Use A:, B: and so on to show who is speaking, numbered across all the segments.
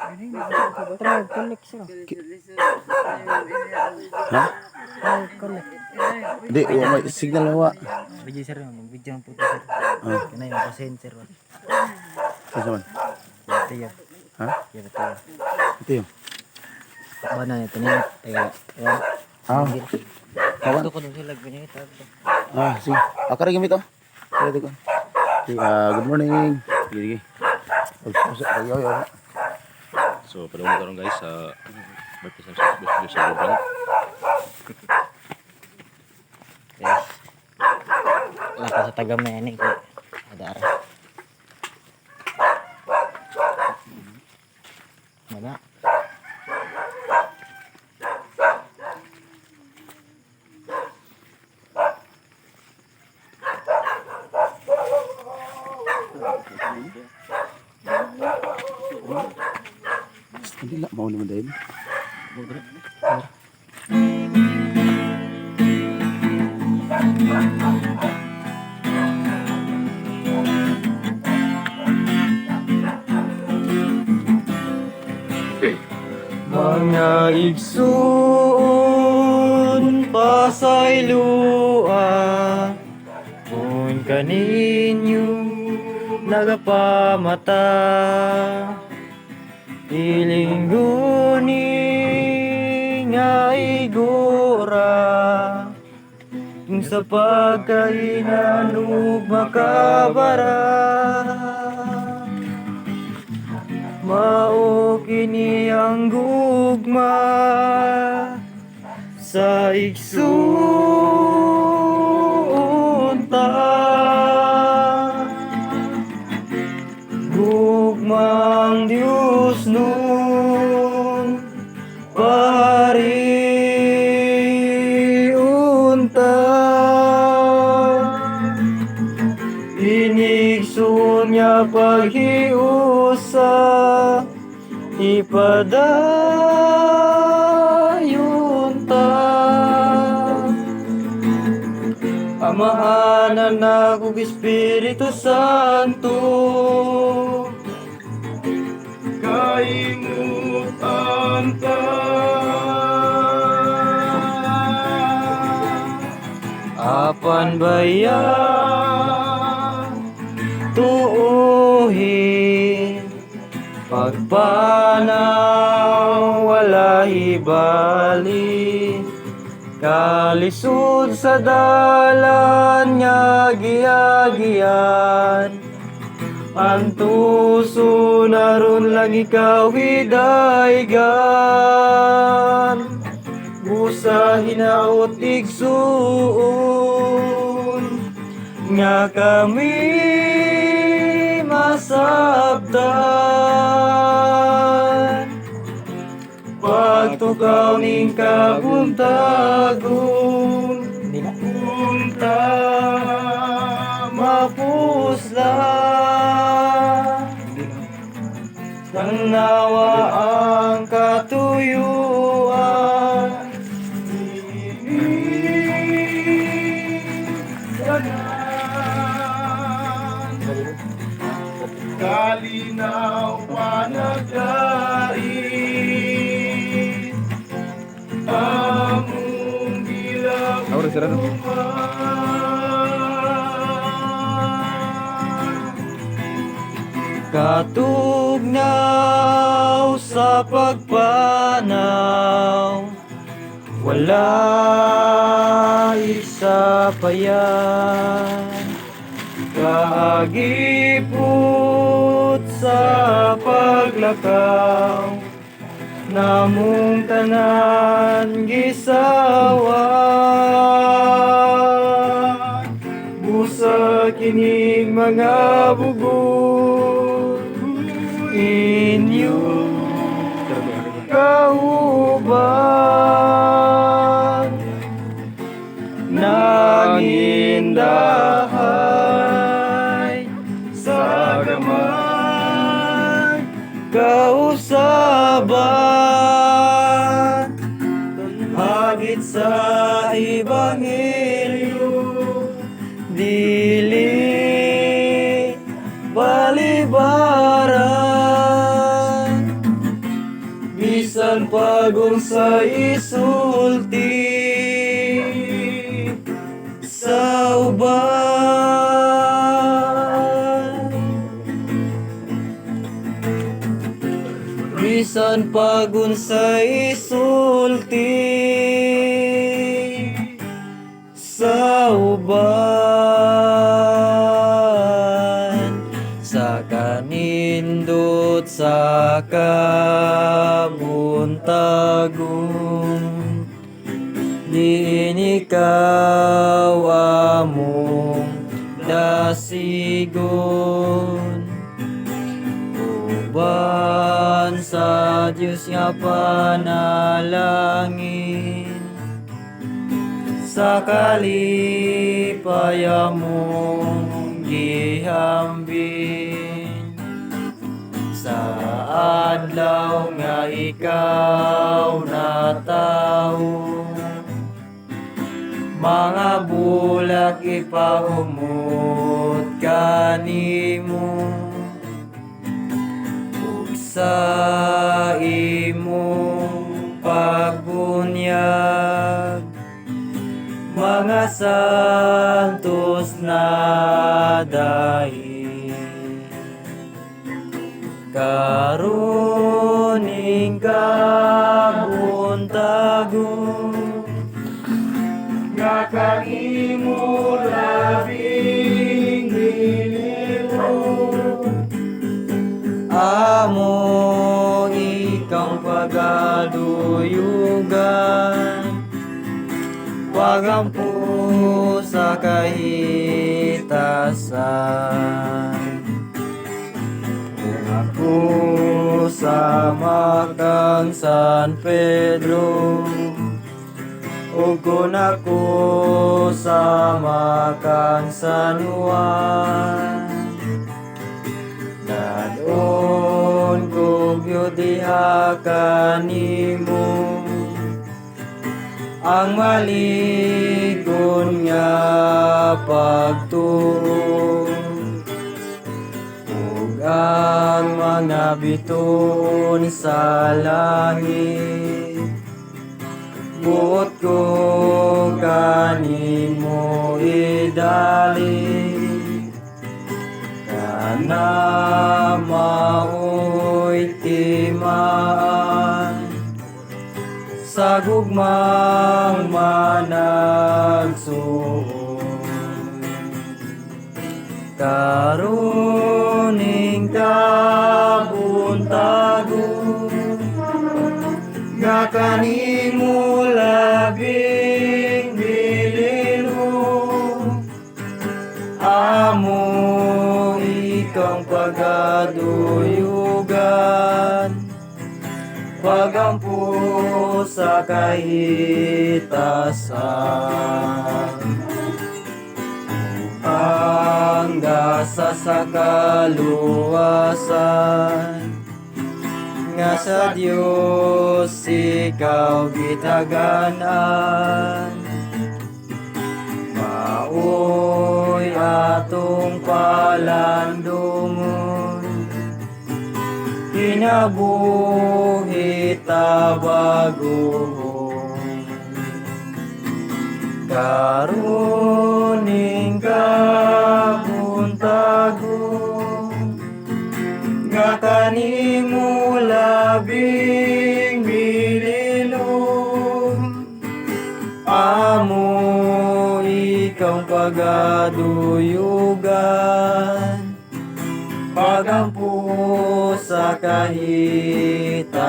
A: Try connect, sir.
B: Ha?
A: Try connect.
B: Di, wa may signal wa.
A: Video, sir, mag-video ang puto, sir.
B: Ah.
A: Kanay yung pasend, sir.
B: Asa man?
A: Ito yun.
B: Ha?
A: Ito yun.
B: Ito yun.
A: Ba na ito niya? Tayo.
B: Ah. Kawan.
A: Ito ko nung sila ganyan ito.
B: Ah, sige. Ah, kare gamit oh. Kare ko. Sige, ah, good morning. Sige, sige. Ay, ay, ay.
C: So, padung na karon, guys, sa birthday sa birthday sa Ruben.
A: Yes. Laka sa tagamay ani ko. Adara. Wala.
B: Hindi lang, mao naman dahil.
D: Mga igsuon, pasaylua, kung kaninyo nagapamata, Ilingguni nga igura, kung sa pagkainan ug makabara. Mao kini ang gugma sa igsuon ta. Gugmang Diyos nun pariunta. Inigsuon niya paghiusa, ipadayon ta. Amahan, Anak ug Espiritu Santo,
E: Kaimutan ta.
D: Apan baya tuuhin, pagpanaw wala hibali, kalisod sa dalan nga giagian. Ang tuso naron lang ikaw hidaygan. Busa hinaot, igsuon, nga kami masabtan. Pagtukaw ning kabuntagon,
A: Hindi na.
D: Punta mapusla. Tanawa ang katuyuan.
E: Kalinaw panagdait among
B: Aura sira no.
D: Katugnaw sa pagpanaw, wala isa pa yan. Kaagipot sa paglakaw, namong tanan gisawa. Busa kining mga bugod, inyo kauban. Nangindahay sa gamay kausaban, hagit sa ebanghelyo, dili balibaran. Bisan pag unsay isulti sa uban, bisan pag unsay isulti sa uban, sa kanindot sa kabuntagon, diin ikaw among dasigon, uban sa Diyos nga panalangin, sa kalipay among gihambin, sa adlaw nga ikaw natawo, mga bulak ipaumot kanimo, ug sa imong pagbunyag mga santos na dahil karuning kabuntagon nga kanimo labing bililon, amo ikang pagaduyugan, pagampo sa kahitasan. Kung ako sa makang San Pedro ug kung ako sa makang San Juan, dadon ko gyud diha kanimo ang maligon nga pagtuo ug ang mga bituon sa langit, buot ko kanimo idali kana mao'y timaan sa gugmang managsuon. Karuning kabuntagon nga kanimo labing bililon, amo ikang pagaduyugan, pagampo sa kahitasan, ang gasa sa kaluwasan nga sa Dios ikaw gitaganan, maoy atong palandungon, kinabuhi tabaguhon. Karuning kabuntagon nga kanimo labing bililon, amo ikaw pagaduyugan, pagampo sa kahitasan.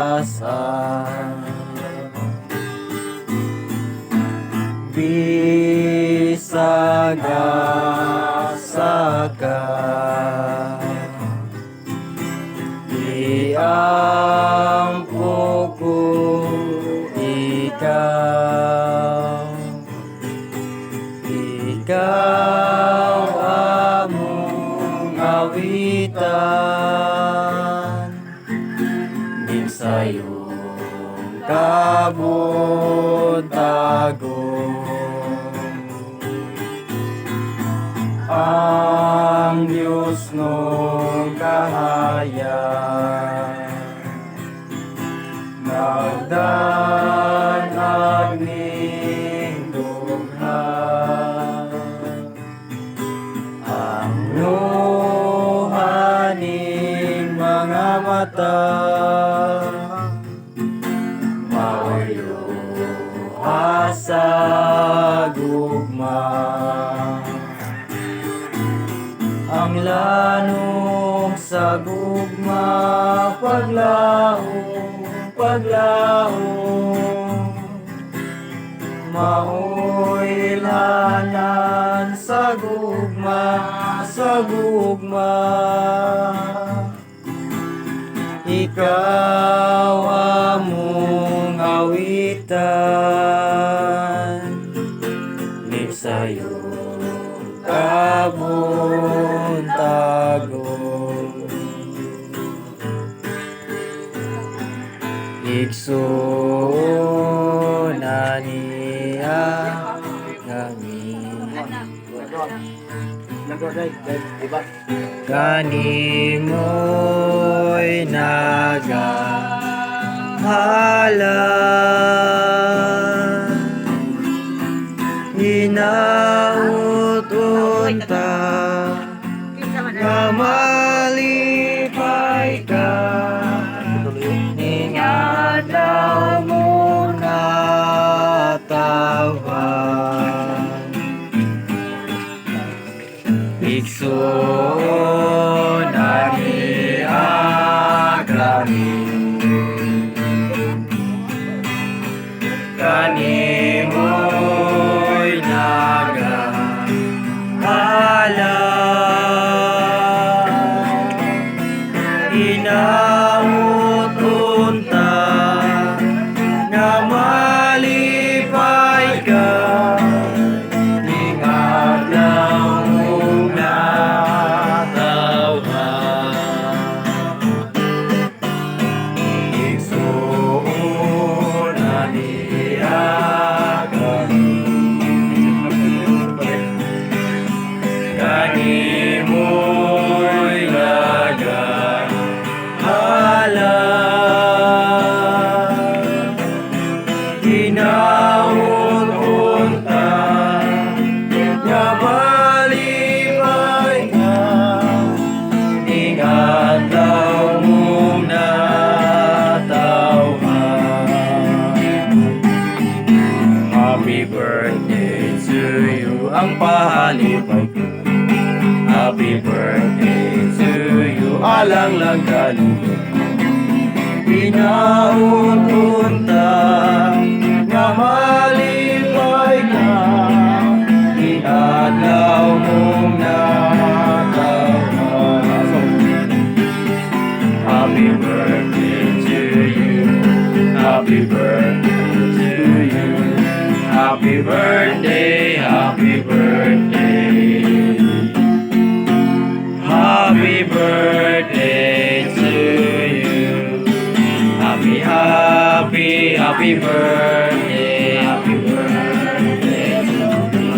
D: Bisag asa ka, giampo ko ikaw, ikaw among awitan, ning sayong kabuntagon. Ang Diyos nung kahayag. Nagdanag ning dughan, ang luhaning mga mata, mao'y luha sa gugma. Ang lanong sa gugma, paglaom, paglaom, mao'y ilhanan sa gugma, sa gugma. Ikaw among awitan, ning sayo kabuntagon. Igsoon na niya kami. Kanimo'y nagahala, Hinautunta nga malipay ka, ning adlaw mo natawhan. Igsoon na niya kami. Kanimo'y nagahala, Inautunta nga malipay ka, ning adlaw mong natawhan. Igsoon na niya kami. Kanimo'y nagahala, Hinaununta nga malipay ka, ning adlaw mong natawhan. Happy birthday to you, ang pahalipay ko. Happy birthday to you, alang lang kalugod. Pinautunta nga malipay ka, ning adlaw mong natawhan. Happy birthday to you. Happy birthday to you. Happy birthday, happy birthday. Happy birthday to you. Happy, happy, happy birthday. Happy birthday to you.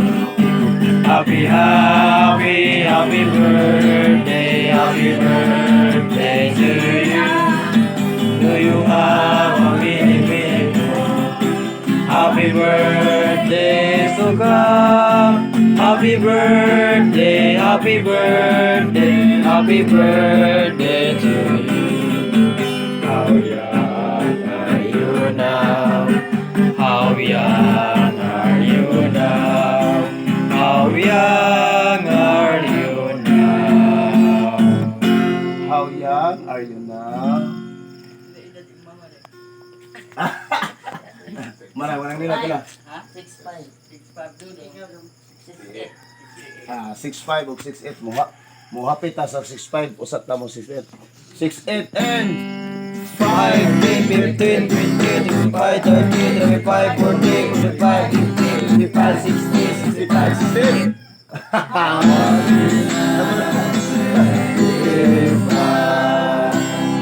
D: Happy, happy, happy birthday, happy birthday to you. Do you have a mini mini more? Happy birthday to come. Happy birthday, happy birthday, happy birthday to you. How young are you now? How young are you now? How young are you now?
B: How young are you now? Marang, marang nila pala.
A: 6'5". 6'5".
B: Ah, 6'5 o 6'8 muha. Muhapit ta sa 6'5 usat ta mo 6'8. 6'8 and
D: 5, 10, 15, 20, 25, 30, 35, 40, 45, 50, 55, 60, 65, 68.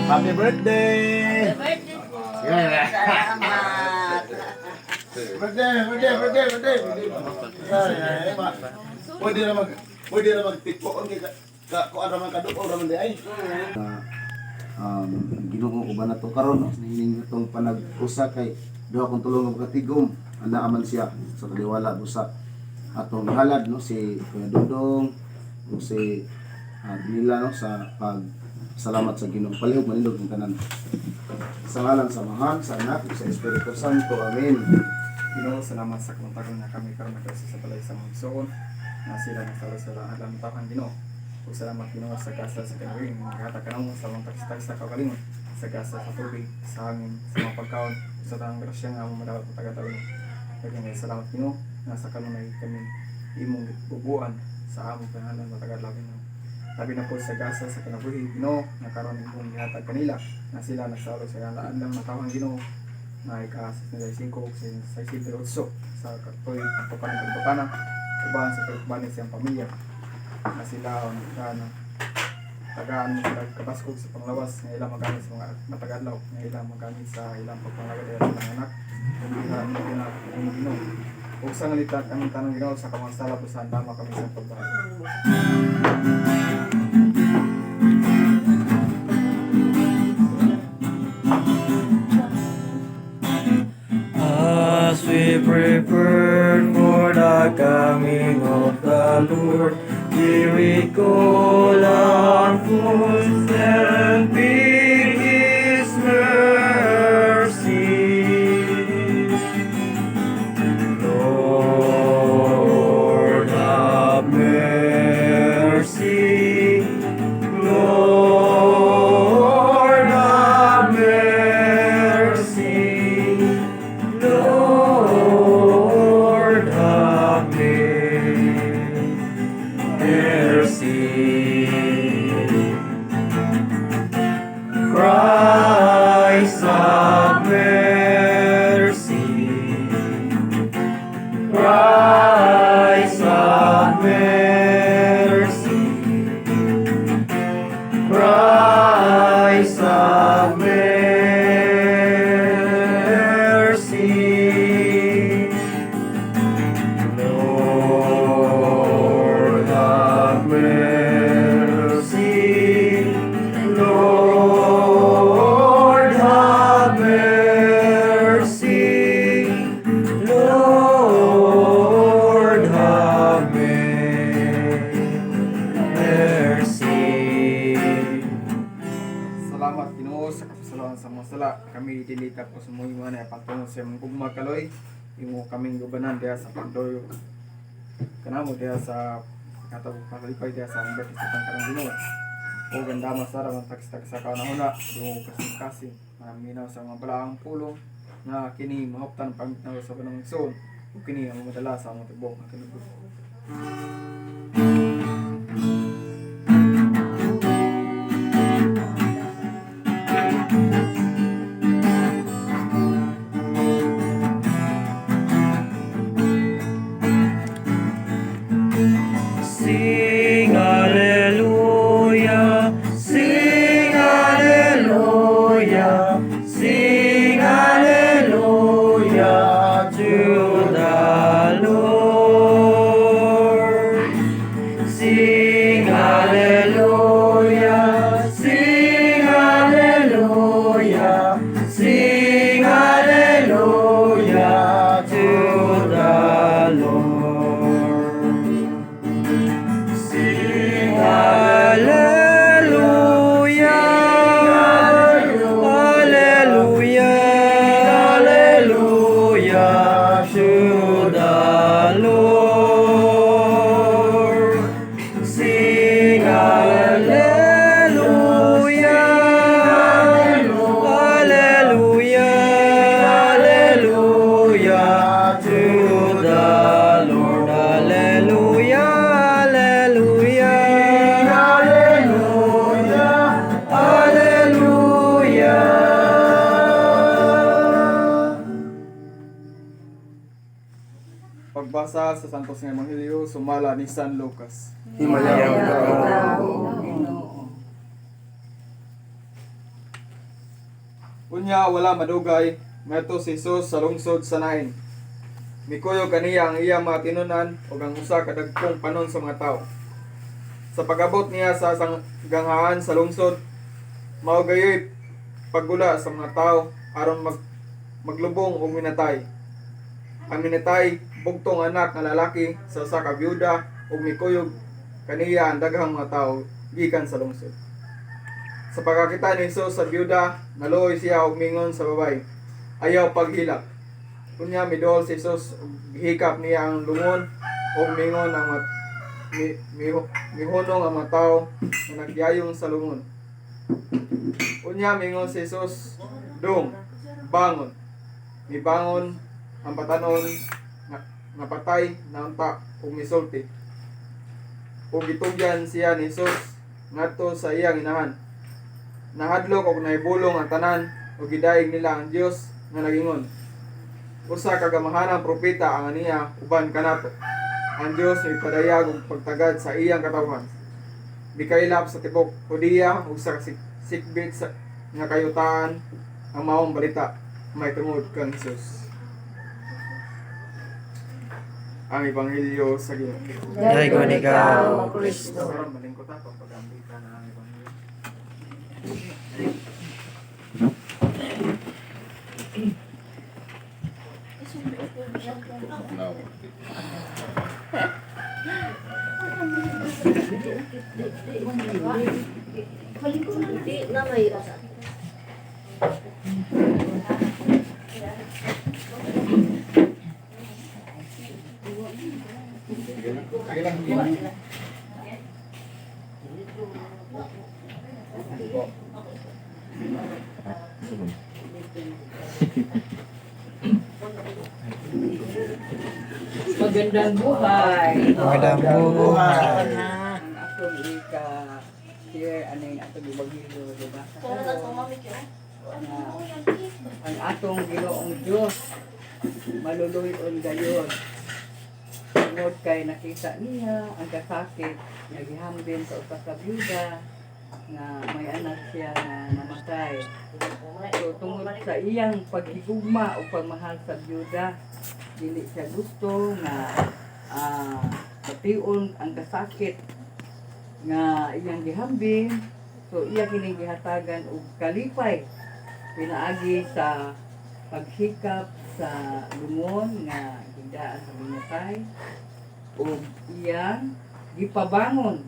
B: Happy birthday!
F: Birthday po. Salamat.
B: Birthday, birthday, birthday, birthday. Ay, ay, ay, ma. Pwede na magtikpo ang ka ka kuan raman kaduol raman di ay. Ah, Ginoo uban nato karon, no, niining atong panag-usa kay duha kong tulong nga katigom ana man siya sa taliwala busa atong halad, no, si Kuya Dudong o si Nila, no, sa pag salamat sa Ginoo. Palihog manindog ang tanan. Sa ngalan sa Amahan, sa Anak, ug sa Espiritu Santo. Amen.
A: Ginoo, salamat sa kamuntagon nga kami karon nagkausa sa balay sa mga igsoon na sila nagsalo sa alam takan, Ginoo. Ug salamat, Ginoo, sa gasa sa kinabuhi nga naghatag kanamo sa among tagsa sa kaugalingon, sa gasa sa tubig, sa hangin, sa mga pagkaon, ug sa tanang grasya nga among madawat matag adlaw. Daghang kaayo salamat, Ginoo, nga sa kanunay kami imong bubuan sa among pangalan matag adlaw, Ginoo. Labi na po sa gasa sa kinabuhi, Ginoo, nga karon imong gihatag kanila na sila nagsalo sa alam natawhan, Ginoo, na ika-65 ug 68 sa katuig pagpapanan kalibutan uban sa pagbanik siyang pamilya na sila ang na tagaan mo sila kabaskog sa panglawas nga ilang magamit sa mga matag adlaw nga ilang magamit sa ilang pagpanglaga sa ilang anak ug ilang mga ginoo Ginoo ug sa ngalitak ang tanang Ginoo sa kamansala po sa andama kami sa pagbahay.
D: As we prepare for the coming of the Lord, we recall our fools and beg His mercy. Lord, have mercy. Lord, have mercy. Lord, have mercy. Christ, have mercy. Christ, have mercy. Christ, have mercy. Lord, have mercy. Lord, have mercy. Lord, have mercy.
A: Salamat, Ginoo, sa kapasalamat sa mga sala. Kami dili tapos mo imo na pagtungod sa imong gugma kaloy. Imo kaming gubanan diha sa pagdoyo. Kanamo diha sa katawag pakalipay diha sa among birthday sa tangkarang Ginoo. O ganda masara man tagstag sa kaunahuna, dungo kasing-kasing. Maminaw sa mga balaang pulong nga kini mahuptan pamit na sa panang igsoon ug kini ang madala sa among tibok nga kinabuhi.
D: Sing hallelujah, sing hallelujah, sing hallelujah to the Lord. Sing hallelujah, sing hallelujah, sing hallelujah to the Lord. Sing hallelujah, hallelujah, hallelujah to the Lord. Sing hallelujah, hallelujah, hallelujah to the Lord. Hallelujah, hallelujah, hallelujah, hallelujah.
A: Pagbasa sa Santos nga Ebanghelyo sumala ni San Lucas.
B: Himayaon ka.
F: Ginoo.
A: Unya wala madugay, ngadto si Jesus sa lungsod sa Nain. Mikuyog kaniya ang iya mga tinunan ug ang usa ka dagkong panon sa mga tawo. Sa pag-abot niya sa ganghaan sa lungsod, Mao gayoy paggula sa mga tao aron maglubong og minatay. Ang minatay bugtong anak nga lalaki sa usa ka byuda ug mikuyog kaniya ang daghang mga tao gikan sa lungsod. Sa pagkakita ni Jesus sa byuda, naluoy siya og mingon sa babay, "Ayaw paghilak." Unya miduol si Jesus ug gihikap niya ang lungon ug mingon ang mga, mi, mi, mihunong ang mga tao nga nagyayong sa lungon. Unya mingon si Jesus, "Dong, bangon." Mibangon ang batanon nga patay na unta ug misulti. Ug gitugyan siya ni Jesus ngadto sa iyang inahan. Nahadlok og nahibulong ang tanan ug gidayeg nila ang Dios nga nagingon, "Usa ka gamahanang propeta ang aniya uban kanato. Ang Dios mipadayag og pagtagad sa iyang katawhan." Mikaylap sa tibok Judea ug sa sikbit sa nga kayutaan ang maong balita mahitungod kang Jesus. Ang Ebanghelyo sa Ginoo.
D: Daygon ikaw,
F: Kristo.
A: Karon malingkot ato pag-ambita na ang Ebanghelyo.
F: Di na may asa.
G: Magandang buhay.
D: Magandang buhay.
G: Ang atong ika share ano yung atong ibagilo, di ba? Na ang atong Ginoong Diyos maluluyon gayon. Tungod kay nakita niya ang kasakit nga gihambin sa usa ka byuda nga may anak siya nga namatay. So tungod sa iyang paghigugma o pagmahal sa byuda, dili siya gusto nga bation ang kasakit nga iyang gihambin. So iya kining gihatagan og kalipay pinaagi sa paghikap sa lungon nga gidaan sa binatay ug iyang gipabangon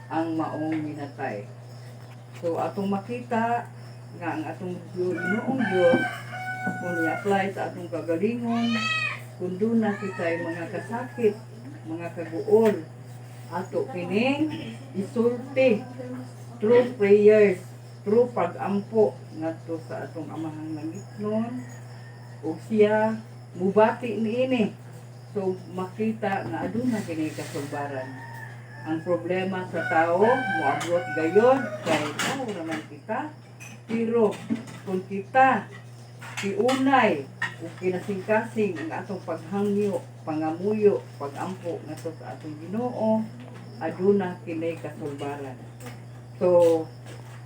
G: ang maong minatay. So atong makita nga ang atong Ginoong Diyos kung i-apply sa atong kagalingon, kung doon na kita'y mga kasakit, mga kaguol, ato kining isulti through prayers, through pag-ampo ngadto sa atong amahang langitnon ug siya mubati niini. So makita nga aduna kini kasulbaran. Ang problema sa tao moabot gayon kay tao naman kita, pero kung kita tiunay ug kinasingkasing ang atong paghangyo, pangamuyo, pagampo ngadto sa atong Ginoo, aduna kini kasulbaran. So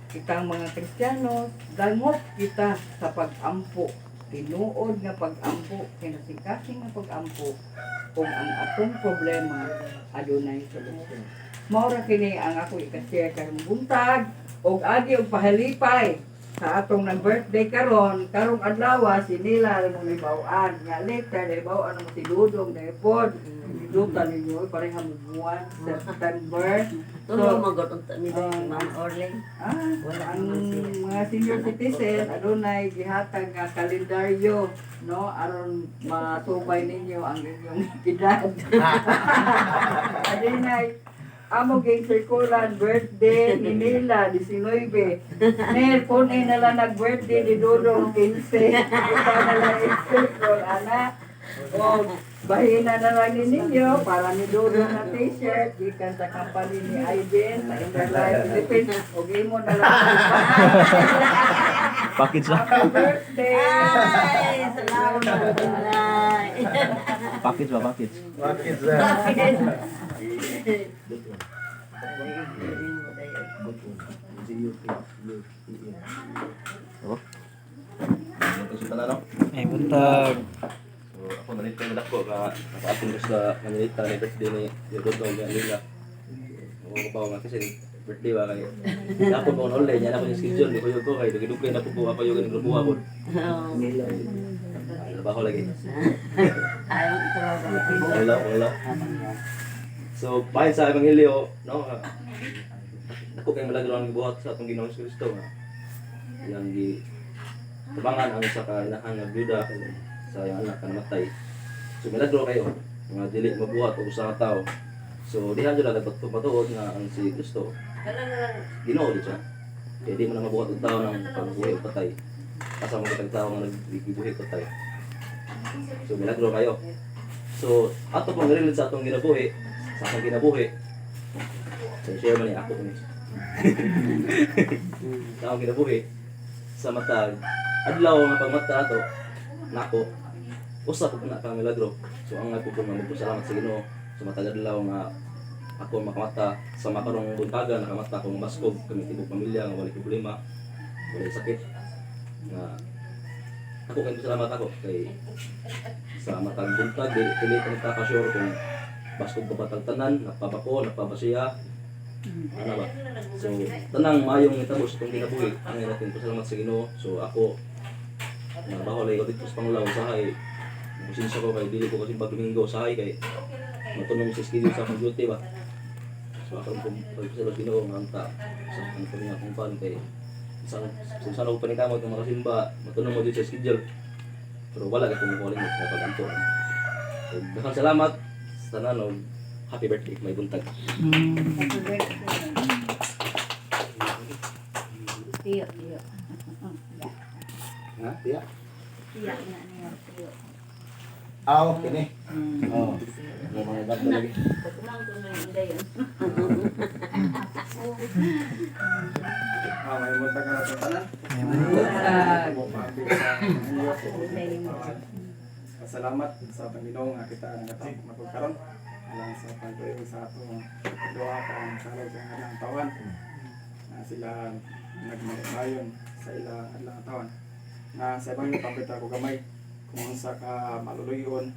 G: kitang mga Kristiyano, dangop kita sa pagampo, tinuod nga pagampo, kinasingkasing nga pagampo kung ang atong problema adunay solusyon. Mao ra kini ang ako ika-share karong buntag og agi og pahalipay sa atong nag-birthday karon, karong adlaw si nila mo nahibaw-an nga later nahibaw-an mo si Dudong dahil duta ninyo pareha mo buwan September.
F: Tulo magod unta ni Ma'am Orling.
G: Ah,
F: Wala
G: ang
F: naman siya.
G: mga senior citizen adunay gihatag nga kalendaryo, no, aron masubay ninyo ang inyong edad. Adunay amo ging sirkulan birthday ni Nila 19. Nel kun na lang nag-birthday ni Dudong 15. Ikaw na lang i-circle ana. O bahina na lang ni ninyo para ni Dudong na t-shirt gikan sa company ni Ivan sa Interlife Philippines o imo na lang.
C: Package lang.
G: Happy birthday!
F: Ay, salamat. Ay.
C: Package ba, package?
B: Bakit sir?
C: Ito na, no?
D: Ay, buntag.
C: So, ako manito yung dako ka nakaatong ko sa Manilita ni birthday ni Dodong nga nila. Oo, kabaw nga kasi Birthday ba kay Dapat ko holiday niya na ko yung schedule di ko yun ko kay dugay-dugay na po ko ako yung grupo ako.
F: Oo.
C: Trabaho lagi.
F: Ayaw ang trabaho.
C: Wala, wala. So, bahin sa Ebanghelyo, no? Dako kay milagro ang gibuhat sa atong Ginoong Kristo nga. Iyang gi tabangan ang usa ka inahan nga byuda sa iyang anak nga namatay. So milagro kayo nga dili mabuhat og usa ka tawo. So diha jud dapat patuod nga ang si Kristo Ginoo di siya. Kaya di man na mabuhat og tao ng pagbuhi o patay. Asa mo kitang tao nga nagbuhi o patay. So milagro kayo. So ato pong relate sa atong ginabuhi, sa atong ginabuhi. So share man ni ako ni. Sa atong ginabuhi sa matag adlaw nga pagmata ato nako usa pud na ka milagro. So ang ako po nga magpasalamat sa Ginoo sa matag adlaw nga ako makamata sa makarong buntaga nakamata ko nga baskog kami tibok pamilya nga walay problema, walay sakit nga ako kay salamat ako kay sa matag buntag dili dili ka nagkakasure kung baskog ba batang tanan napabako napabasiya ano ba. So tanang mayong nitabo sa itong kinabuhi ang natin pasalamat sa Ginoo. So ako nabaho lagi ko dito sa Panglao usahay pasensya ko kay dili ko kasi pag Domingo usahay kay matunong sa schedule sa akong duty ba. So ako kung pagpasalamat sa Ginoo nga anta sa akong kami akong pan kay sa sa sana ko panikamot nga makasimba matunong mo dito sa schedule pero wala ka kung makuha mo pag-anto. So, daghang salamat sa tanan og happy birthday may buntag.
G: Happy birthday.
F: Tiyo, tiyo.
B: Ha, tiya?
F: Tiyo na niya, tiyo.
B: Ah, okay ni. Oh. May mga bago lagi.
F: Pagkumang ko na yung dayon.
A: Ah, may buntag na sa tanan.
G: Buntag.
A: Salamat sa atong Ginoo nga kita nagatampok na pud karon. Alang sa pagtuyo sa atong duha ka ang salog sa adlang tawan. Na sila nagmalayon sa ilang adlang tawan. Na sa ibang pambita ko gamay kung unsa ka maluluyon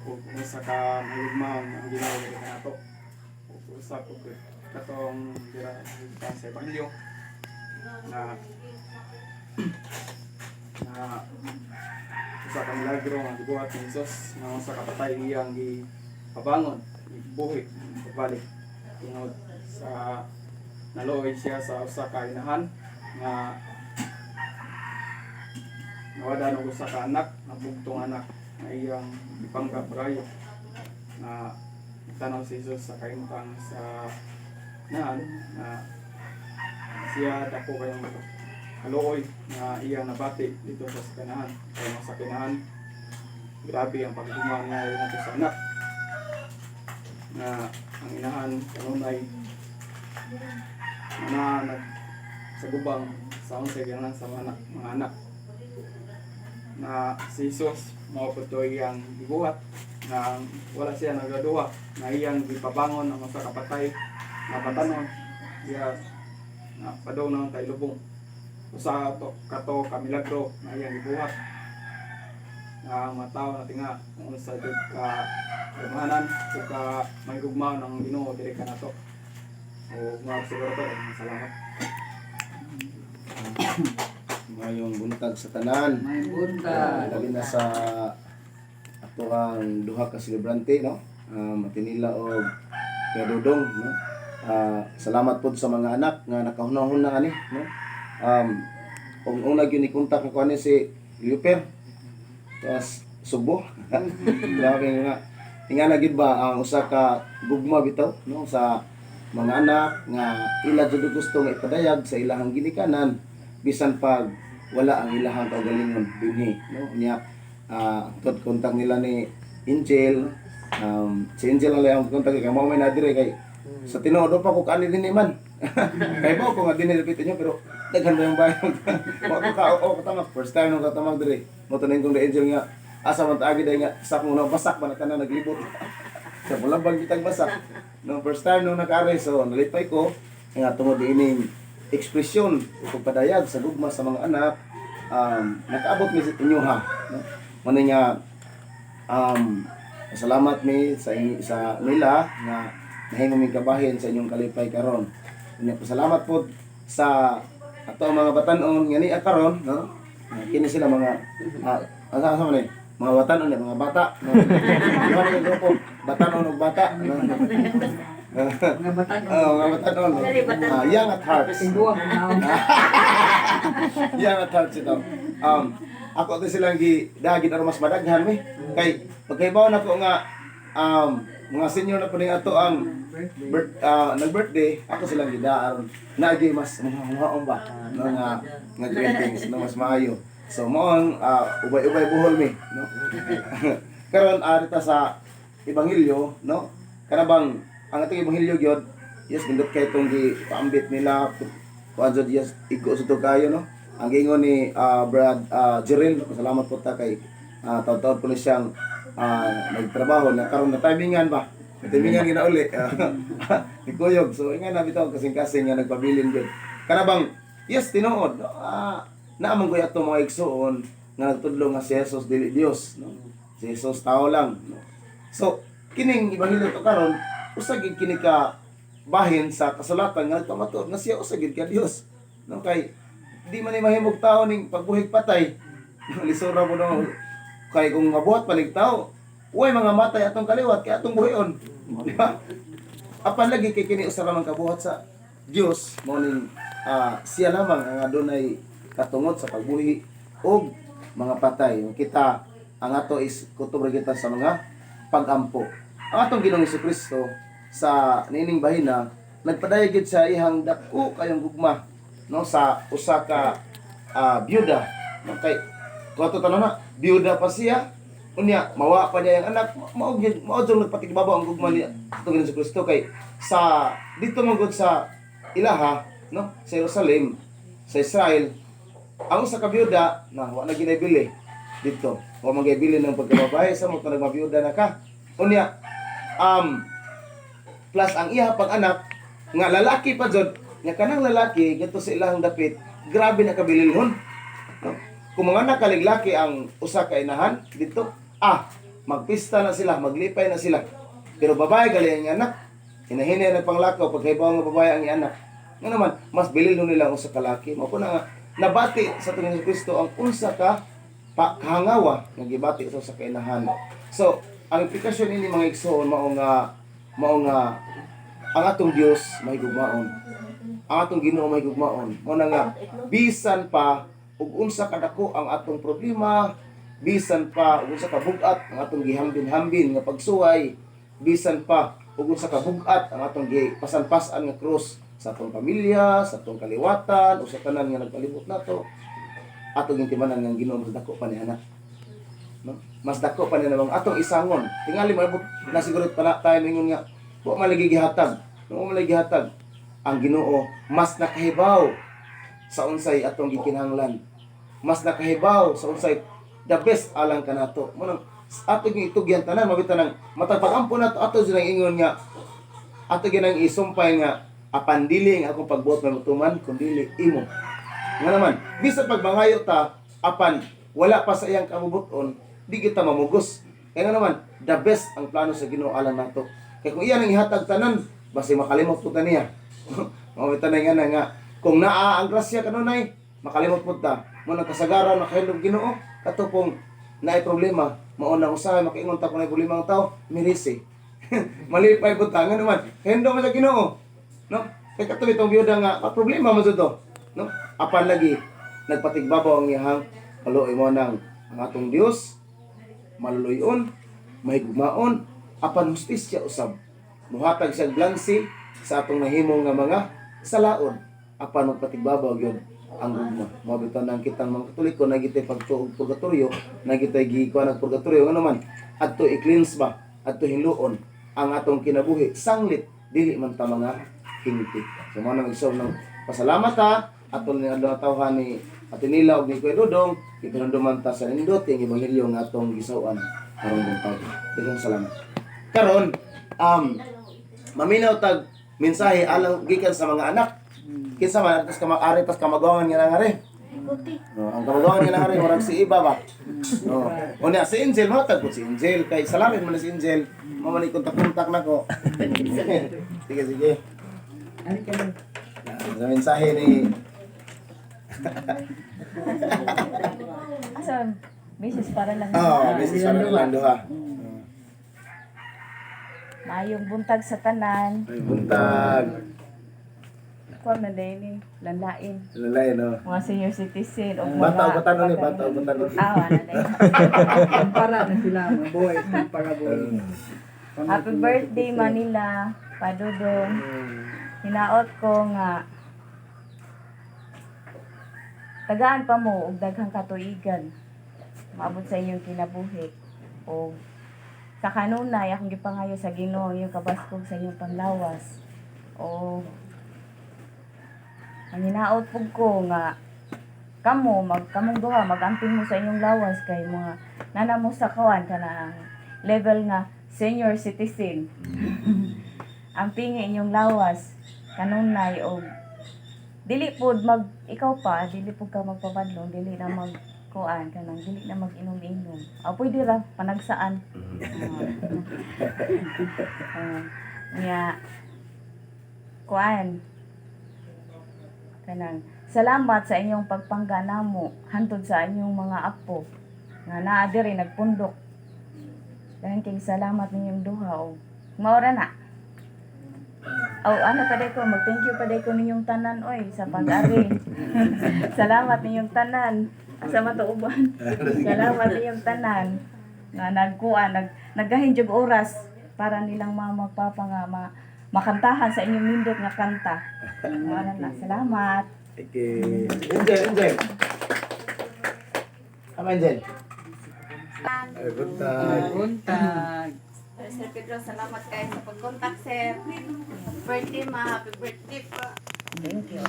A: o kung unsa ka mahigugmaon ang Ginoo diri kanato. O kung unsa ko katong dira sa ebanghelyo na na usa ka milagro nga gibuhat ni Jesus nga usa ka patay iyang gipabangon, gibuhi, pabalik tungod sa naluoy siya sa usa ka inahan nga nawada og usa ka anak, nga bugtong anak nga iyang gipanggap rayo na tanaw si Jesus sa kahimtang sa naan na siya dako kayong kaluoy nga iyang nabati dito sa sakinahan. Kaya mga sakinahan, grabe ang paghuma nga nato sa anak. Na ang inahan kanunay na nag sa gubang sa unsay ginahan sa mga anak. Na si Jesus mao po to iyang gibuhat na wala siya nagaduha na iyang gipabangon ang usa ka patay na batanon siya na padong na tayo lubong usa to kato ka milagro na iyang gibuhat na ang mga tao na tinga kung unsa jud ka gamahanan o ka may gugma ng Ginoo diri kanato. O mga siguro to salamat.
B: Mayong buntag sa tanan.
G: May buntag.
B: Labi na sa ato ang duha ka selebrante no. Matinila og Kuya Dodong no. Salamat pod sa mga anak nga nakahunahon na ani no. Ug una gyud ni kontak nako ani si Luper. Tapos Subo. Grabe nga. Ingana gyud ba ang usa ka gugma bitaw no sa mga anak nga ila jud gusto nga ipadayag sa ilahang ginikanan bisan pag wala ang ilahang kaugalingon dinhi no nya. Tod kontak nila ni Angel, si Angel ang lang kontak kay mao may nadire kay sa tinuod pa ko kaani dinhi man kay mo ko nga dinhi dapit inyo pero daghan ba yung bayan wa ko ka o katamak first time nung katamag dire mo tanin kong Angel nga asa man taagi dai nga sak mo na basak man tanan naglibot sa bulabang kitang basak no first time nung nakaari. So nalipay ko nga tungod ining ekspresyon o pagpadayag sa gugma sa mga anak, nakaabot mi sa inyo ha no. Mao nga salamat mi sa sa nila nga nahimo mi kabahin sa inyong kalipay karon. Unya pasalamat pod sa ato ang mga batanon nga niya karon, no? Kini sila mga asa asa man eh? Mga batanon eh, mga bata. No? Duha ni grupo, batanon ug bata. No?
G: Mga batan.
B: Oh, mga batanon. Young at hearts.
G: Tingguwa mo na.
B: Young at hearts ito. Ako to silang gi dagit aron mas madaghan mi. Kay pagkaibaw na ko nga mga senior na po ning ato ang nag-birthday, ako silang gida aron naagi mas mga huwaon ba, no, nga nga greetings, no, mas maayo. So mao ang ubay-ubay buhol mi, no. Karon ari ta sa ebanghelyo, no? Kana bang ang ating ebanghelyo gyud, yes, nindot kay itong gi paambit nila kuan jud, yes, igo sa to kayo, no. Ang giingon ni Brad Jeril, no, salamat po ta kay taon-taon po ni siyang nagtrabaho na karon na timingan ba. Timingan gina uli. Ni Kuyog. So ingan na bitaw kasing-kasing nga nagpabilin gyud. Kana bang yes, tinuod, no? Naa man gyud ato mga igsuon nga nagtudlo nga si Jesus dili Dios, no. Si Jesus tao lang, no. So kining ebanghelyo to karon usa gid kini ka bahin sa kasulatan nga nagpamatuod nga siya usa gid ka Dios, no, kay di man ni mahimog tao ning pagbuhig patay. Lisura mo, no, kay kung mabuhat palig tao, uy, mga matay atong kaliwat kay atong buhion, di ba? Apan lagi kay kini usa ra man kabuhat sa Dios, mao ning siya lamang ang adunay katungod sa pagbuhi og mga patay. Kita ang ato is kutob ra kita sa mga pagampo. Ang atong Ginoong Kristo sa niining bahina nagpadayag gid sa iyang dako kayong gugma, no, sa usa ka byuda, no, kay kung ato tanan na byuda pa siya, unya mawa pa niya ang anak, mao gyud mao jud nagpatigbabaw ang gugma niya atong Ginoong Kristo kay sa dito man gud sa ilaha, no, sa Jerusalem, sa Israel, ang usa ka byuda na wa na ginabili dito, wa man gibili ng pagkababae sa mo nagmabiyuda na ka. Unya plus ang iya pag anak nga lalaki pa jud, nga kanang lalaki ngadto sa ilahang dapit grabe na kabililhon, no? Kung mga nakaliglaki ang usa ka inahan dito, magpista na sila, maglipay na sila, pero babae gali ang anak, hinahinay na panglakaw pagkaibaw nga babae ang anak, nga naman mas bililhon nila ang usa ka laki. Mao po na nga nabati sa atong Hesus Kristo ang unsa ka kahangawa nga gibati sa usa ka inahan. So ang implikasyon ini mga igsoon, mao nga ang atong Dios mahigugmaon, ang atong Ginoo mahigugmaon. Mao na nga bisan pa ug unsa kadako ang atong problema, bisan pa ug unsa ka bug-at ang atong gihambin-hambin nga pagsuway, bisan pa ug unsa ka bug-at ang atong gipasan-pasan nga krus sa atong pamilya, sa atong kaliwatan o sa tanan nga nagpalibot nato, atong gintimanan nga ang Ginoo mas dako pa ni anak, no? Mas dako pa niya namang atong isangon. Tingali mo na siguro pala tayo mingon nga wa man lagi gihatag. No, wa man lagi gihatag. Ang Ginoo mas nakahibaw sa unsay atong gikinahanglan. Mas nakahibaw sa unsay the best alang kanato. Mo nang ato ging itugyan tanan mabita nang matag pagampo nato, ato silang ingon nga ato ginang isumpay nga apan dili ang akong pagbuot may mutuman kun dili imo. Nga naman, bisan pagmangayo ta apan wala pa sa iyang kabubuton, di kita mamugos. Kaya nga naman, the best ang plano sa Ginoo alang nato. Kaya kung iyan ang ihatag tanan, basi makalimot po ta niya. Mao na nga na nga kung naa ang grasya kanunay, makalimot po ta. Mo nang kasagaran makahindog Ginoo, kato pong naay problema, mao na usahay makaingon ta kung naay problema ang tao, mirisi. Malipay po ta nga naman, kahindog man sa Ginoo. No? Kay kato itong biyuda nga, pa problema man to. No? Apan lagi nagpatigbabaw ang iyahang kaluoy. Mo nang ang atong Dios maluluyon, mahigugmaon, apan hustisya usab. Muhatag siya blansi sa atong nahimong nga mga salaon, apan magpatigbabaw gyud ang gugma. Mao bitaw nang kitang mga Katoliko na gitay pagtuog purgatorio, na gitay gikuan ang purgatorio, nga naman adto i-cleanse ba, adto hinluon ang atong kinabuhi sanglit dili man ta mga hinti. So mao nang igsoon ng pasalamat ha aton ni adlaw tawhan ni Ate Nila og ni Kuya Dodong, ipinunduman ta sa nindot ang ebanghelyo nga atong gisaw-an karong buntag. Daghang salamat. Karon, maminaw tag mensahe alang gikan sa mga anak. Kinsa man atos ka ari tas kamagongan nga nangari. No, ang kamagongan nga nangari murag si iba ba. No. Unya si Angel mo tag si Angel kay salamin man ni si Angel. Mao man kontak-kontak nako. Sige, sige.
G: Ano ka lang?
B: Sa mensahe ni
H: Asa, misis para lang.
B: Oh, misis para nilang duha.
H: Maayong buntag sa tanan.
B: Ay, buntag.
H: Kuan man din ni lalain.
B: Lalay no.
H: Mga senior citizen o mga
B: Bata og batanon ni, bata og batanon.
H: Ah, wala na yun.
G: Para na sila, mga boys, para boys.
H: Happy birthday, Manila. Padudong. Hinaot ko nga tagaan pa mo og daghang katuigan maabot sa inyong kinabuhi o sa kanunay akong gipangayo sa Ginoo iyong kabaskog sa inyong panglawas o ang hinaot pug ko nga kamo mag kamong duha magamping mo sa inyong lawas kay mga nana mo sa kawan kanang level nga senior citizen. Ampingi inyong lawas kanunay og dili pod mag ikaw pa dili pod ka magpabadlong, dili na mag kuan kanang dili na mag inom-inom. Ah, pwede ra panagsaan. Ah, nya kuan kanang salamat sa inyong pagpangga namo hantod sa inyong mga apo nga naa diri nagpundok. Daghang kay salamat ninyong duha og maora na. Oh, ano pa ko, mag-thank you pa ko ninyong tanan oy sa pag-ari. Salamat ninyong tanan. Asa man to uban? Salamat ninyong tanan nga nagkuan, naggahin jud oras para nilang mama papa nga makantahan sa inyong nindot nga kanta. Wala na. Salamat.
B: Okay. Angel, Angel. Tama, Angel. Ay, buntag.
G: Buntag.
F: Sir Pedro, salamat kayo sa pag-contact, sir. Happy birthday, ma. Happy birthday pa.
H: Thank you.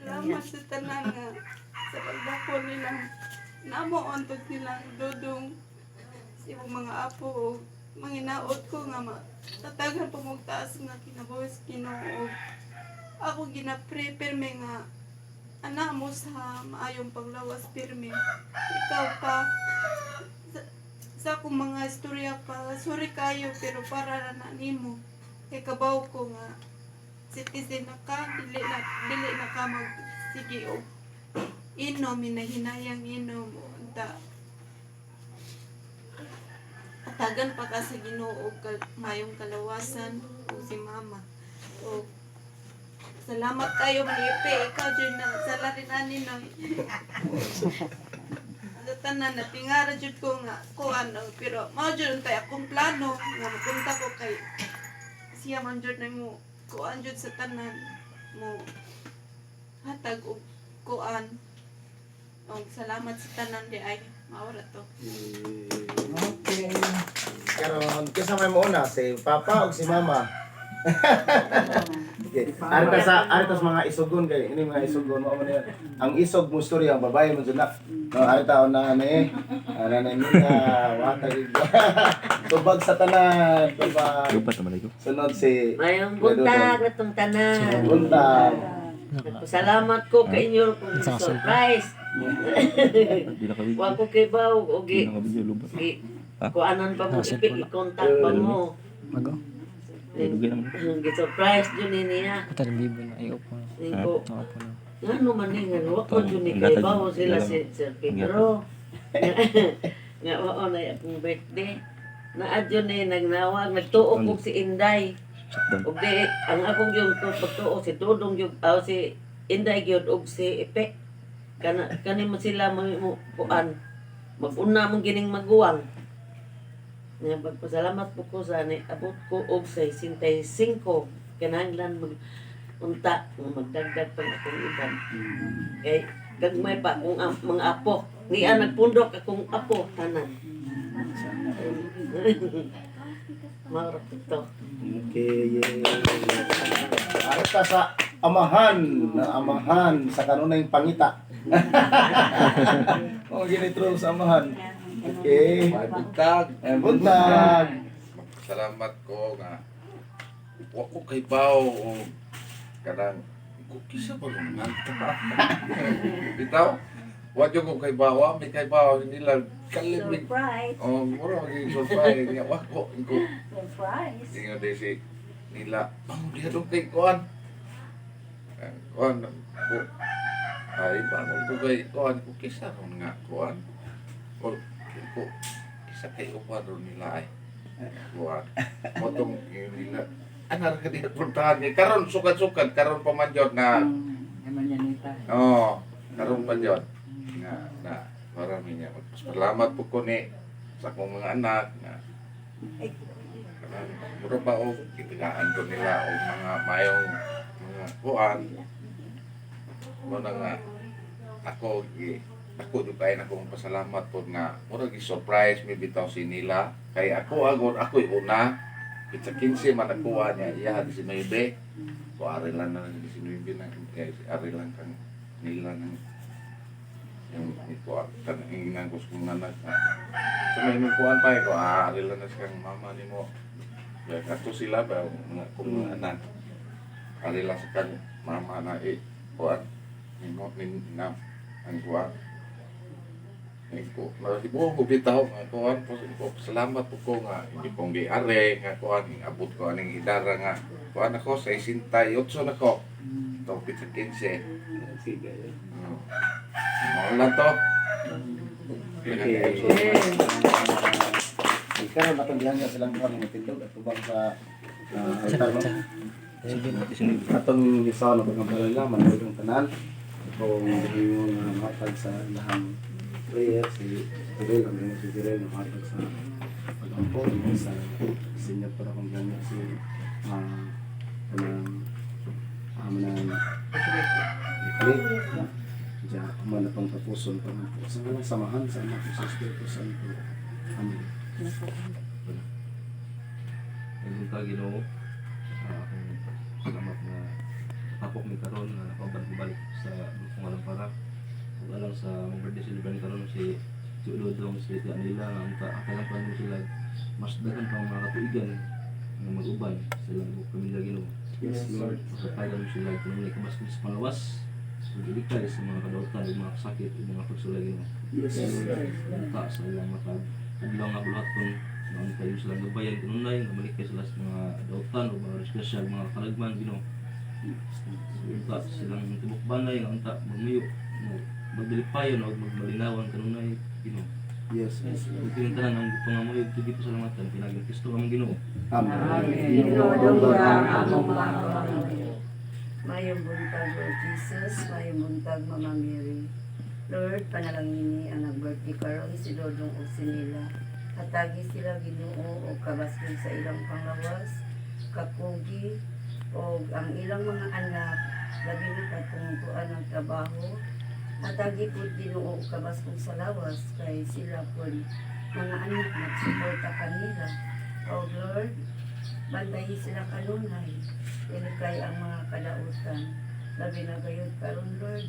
I: Salamat sa tanan nga sa pagdako nilang namo ontod nilang dudong sa imong mga apo ug manginaot ko nga tatagan pa mong taas nga kinabuhi sa Ginoo ug ako gina-pray pirmi nga ana mo sa maayong paglawas pirmi ikaw pa sa akong mga istorya pa, sorry kayo pero para ra na nimo kay kabaw ko nga citizen na ka, dili na ka mag sige og inom, hinahinayang inom unta atagan pa ka sa Ginoo og mayong kalawasan o si mama. O salamat kayo Manipe, ikaw jud na sala rin ani no. Sa tanan natingara jud ko nga ko ano pero mao jud untay akong plano nga mapunta ko kay siya man jud na mo kuan jud sa tanan mo hatag og kuan og salamat sa tanan di ay maura to.
G: Okay.
B: Karon, kinsa may mauna, si Papa o si Mama? Okay. Arita sa mga isugon kay ini mga isugon mao man yun. Ang isog mo storya ang babae mo jud na. No, arita una ni. Ana na nila wata gid. Tubag sa tanan, tubag.
C: Lupat naman ko.
B: Sunod si
J: Mayong buntag natong tanan.
B: Buntag.
J: Nagpasalamat ko kay inyo kung surprise.
C: Di na ka video.
J: Wa ko kay baw og
C: Di na ka video lupat.
J: gi
C: Ha?
J: kuanan pa mo i-contact pa mo.
A: Mago.
C: Dugay naman.
J: Gi surprise jud ni niya.
A: Ito bibo na ay opo.
J: Ning ko
A: Opo na.
J: ngano man ni nga wa ko jud ni kay baw sila si Sir Pedro. Nga oo na akong birthday. Naa jud ni nagnawag nagtuok og si Inday.
C: Shutdown.
J: Og di ang akong yung pagtuo si Dudong yung aw si Inday gyud og si Ipe. Kana kani mo sila mo kuan. Mag-una mong gining maguwang. Nga pagpasalamat po ko sa ni abot ko og 65 kinahanglan mag unta nga magdagdag pang akong edad. Kay gagmay pa akong mga apo. Niya nagpundok akong apo tanan. Maurap ito.
B: Okay, yay. Arita sa amahan, na amahan sa kanunay pangita. Oh, ginitro sa amahan. Okay.
E: May buntag.
B: Ay, buntag.
E: Salamat ko nga wa ko kay baw o kanang ko kisa pa ko nganta. Bitaw, wa jud ko kay baw, may kay baw nila kalimig.
F: Surprise.
E: Oh, mura maging surprise niya wa ko ko.
F: Surprise.
E: Ingon di si Nila bangon diha dong kay kuan. Ang kuan ko ay bangon ko kay kuan ko kisa ron nga kuan. O ko kisa kay upan ron nila ay kuan. Motong yun nila anar ka diha puntahan kay karon sukad-sukad karon pa man jud na.
G: Manyanita.
E: Oo, karon pa jud nga na marami niya. Salamat po ko ni sa akong mga anak na kanang mura ba og gitagaan ko nila og mga mayong mga kuan mo na nga ako gi ako jud kay na akong pasalamat po nga mura gi surprise mi bitaw si nila kay ako agor ako'y una pitsa 15 man nakuha niya iya 19 ko ari lang na 19 na eh, ari lang kang nila ng yung iko kan inginan ko sa kong anak sa may imong kuan pa eh, ko ari lang na sa kang mama nimo. Kaya kato sila ba mga kong mga anak ari lang sa kang mama na eh kuan nimo nin na ang kuan eh ko nasibo ko bitaw nga kuan po ko salamat po ko nga hindi kong giare nga kuan abot ko aning idara nga kuan ako sa 68 na ko to pitsa 15.
B: Sige.
E: Oh. Mao lang to.
B: Okay. Ikaw na atong gihangyo silang duha nga matindog at tubang sa altar no. Atong gisaw na pagkambalo nila manawag ang tanan. Kung yung nga matag sa ilahang prayer si Jirel ang ginoo si Jirel nga matag sa pagampo ug sa senior para kung gihangyo si kanang manang referee. Diya, man atong tapuson pagampo sa ngalan samahan sa Anak ug sa Espiritu Santo. Amen.
C: Ang ta Ginoo, akong salamat na tapok mi karon nga nakauban ko balik sa kung alam para ug alang sa mong birthday celebrant karon si si Ulodong si Tia Nila nga unta akala pa nimo sila mas daghan pang mga katuigan nga mag-uban sa ilang buok pamilya Ginoo.
B: Yes, Lord.
C: Pagpapaylan mo sila kung may kabaskog sa pangawas ug ilikay sa mga kadautan ug mga sakit ug mga pagsulay Ginoo.
B: Yes, Lord.
C: Unta sa ilang matag adlaw nga buluhaton nga unta yung silang gabayan kanunay nga malikay sila sa mga dautan o mga disgrasya o mga kalagman Ginoo. Unta silang tibok banay nga unta magmuyo mo magdilipayon o magmalinawan kanunay Ginoo.
B: Yes, yes, Lord.
C: Ug kining tanan ang pangamuyo ug tugi pasalamatan pinaaging Kristo among Ginoo.
B: Amen.
G: Amen.
B: Ginoo,
G: among mga Mayong buntag, Lord Jesus. Mayong buntag, Mama Mary. Lord, panalangini ang nag-birthday karon si Dodong ug si Nila. Hatagi sila Ginoo og kabaskog sa ilang panglawas, kakugi og ang ilang mga anak labi na katong kuan ng trabaho. Hatagi pud Ginoo og kabaskog sa lawas kay sila pud mga anak nagsuporta kanila. O Lord, bantayi sila kanunay ilikay ang mga kadautan. Labi na gayud karon Lord,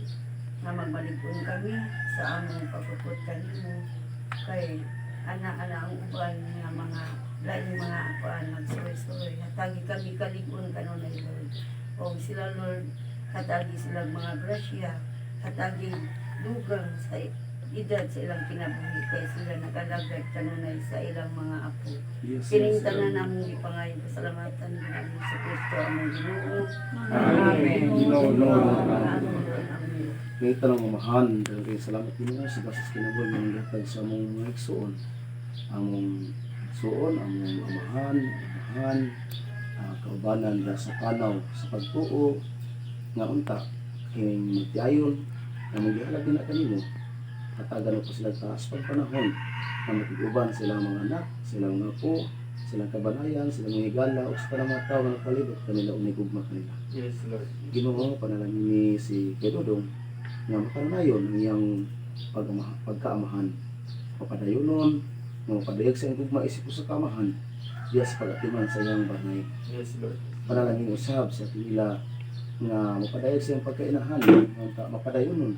G: nga magbalikon kami sa among pagpuput kanimo kay ana-ana ang uban nga mga laing mga kuan nagsuroy-suroy. Hatagi kami kalig-on kanunay Lord. O sila Lord, hatagi sila mga grasya, hatagi dugang sa edad sa ilang kinabuhi kay sila nagalagad kanunay sa ilang mga apo.
B: Yes,
G: Kining
B: yes,
G: tanan
B: Lord.
G: namong gipangayo pasalamatan Ginoong sa Kristo among Ginoo.
B: Amen. Ginoo, Lord.
G: Amen.
B: May tanong umahan, dahil kay salamat Ginoo sa basis kinabuhi nga nanggatag sa among mga igsuon. Among igsuon, among amahan, amahan, kaubanan ra sa panaw sa pagtuo nga unta kining magtiayon nga magihalad din na kanimo hatagan pa sila taas pagpanahon nga makig-uban silang mga anak, silang mga apo, silang kabanayan, silang mga higala o sa tanang mga tao nga nagpalibot kanila o nigugma kanila.
A: Yes, Lord.
B: Ginoo panalangin ni si Kuya Dodong nga makanunayon ang iyang pagkaamahan. Mapadayonon, nga mapadayag sa iyang gugma isip sa kaamahan diya sa pag-atiman sa iyang banay.
A: Yes, Lord.
B: Panalangin usab sa kanila nga mapadayag sa iyang pagkainahan, nga mapadayonon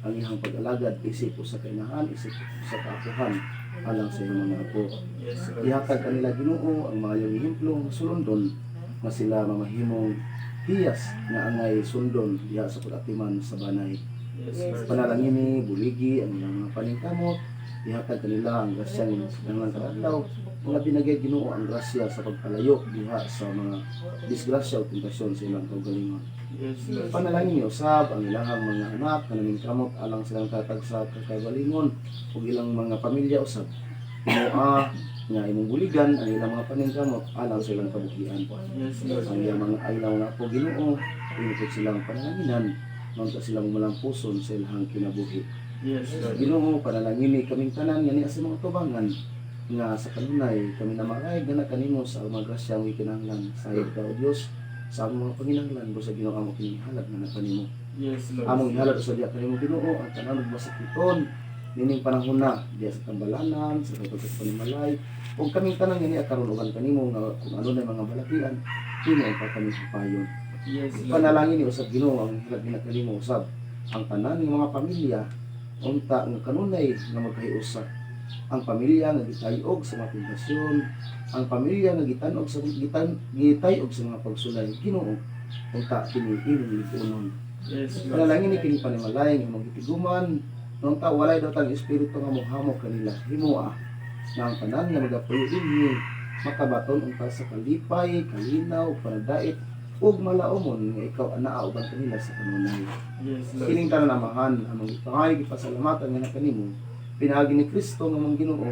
B: ang iyang pag-alagad isip sa kainahan, isip sa kaapuhan alang sa iyang mga apo.
A: Yes, Lord.
B: Ihatag kanila Ginoo ang maayong ehemplo nga sulundon nga sila mamahimong hiyas nga angay sundon diha sa pag-atiman sa banay.
A: Yes, Lord.
B: Panalangini buligi ang ilang mga paningkamot Ihatag kanila ang grasya nga inyong kadlaw. Mga binagay, Ginoo, ang grasya sa pagpalayo diha sa mga disgrasya o tentasyon sa ilang kaugalingon.
A: Yes, Lord.
B: Panalangin niyo usab ang ilahang mga anak nga kamot alang silang tatag sa kakagalingon ug ilang mga pamilya usab. Imoa nga imong buligan ang ilang mga paningkamot alang sa ilang kabuhian.
A: Yes, Lord.
B: Ang iyang mga ilang mga apo, Ginoo, imo pud silang panalanginan maunta silang malampuson sa ilang kinabuhi.
A: Yes, Lord.
B: Ginoo, panalangin ni kaming tanan nga niya sa mga tubangan nga sa kanunay kami na maray gana kanimo sa mga grasya ang gikinahanglan sayop ka, O Dios, sa among mga panginahanglan busa Ginoo amo kini halad nga kanimo.
A: Yes, Lord.
B: Among ihalad sa diya kanimo, Ginoo, ang tanan ug masakiton nining panahon na diya sa tambalanan sa katong sa panimalay ug kaming tanan nga niya karon uban kanimo nga kung ano na mga balatian Ginoo pa kami hupayon.
A: Yes, Lord.
B: Panalangin ni usab, Ginoo, ang halad nga kanimo usab ang tanan ng mga pamilya unta nga kanunay nga magkahiusa, ang pamilya nga gitayog sa mga tentasyon, ang pamilya nga gitanog sa gitayog sa mga pagsulay. Ginoo, unta kini imong lipunon.
A: Yes, Lord.
B: Panalangin ni kini panimalay nga imong gitiguman unta walay daw tang espiritu nga mohamok kanila. Himoa na ang tanan nga magapuyo dinhi makabaton unta sa kalipay, kalinaw, panagdait ug malaumon nga ikaw anaa uban kanila sa kanunay.
A: Yes, Lord.
B: Kining tanan, Amahan, among ipangay gipasalamatan nga na kanimo pinaagi ni Kristo nga among Ginoo.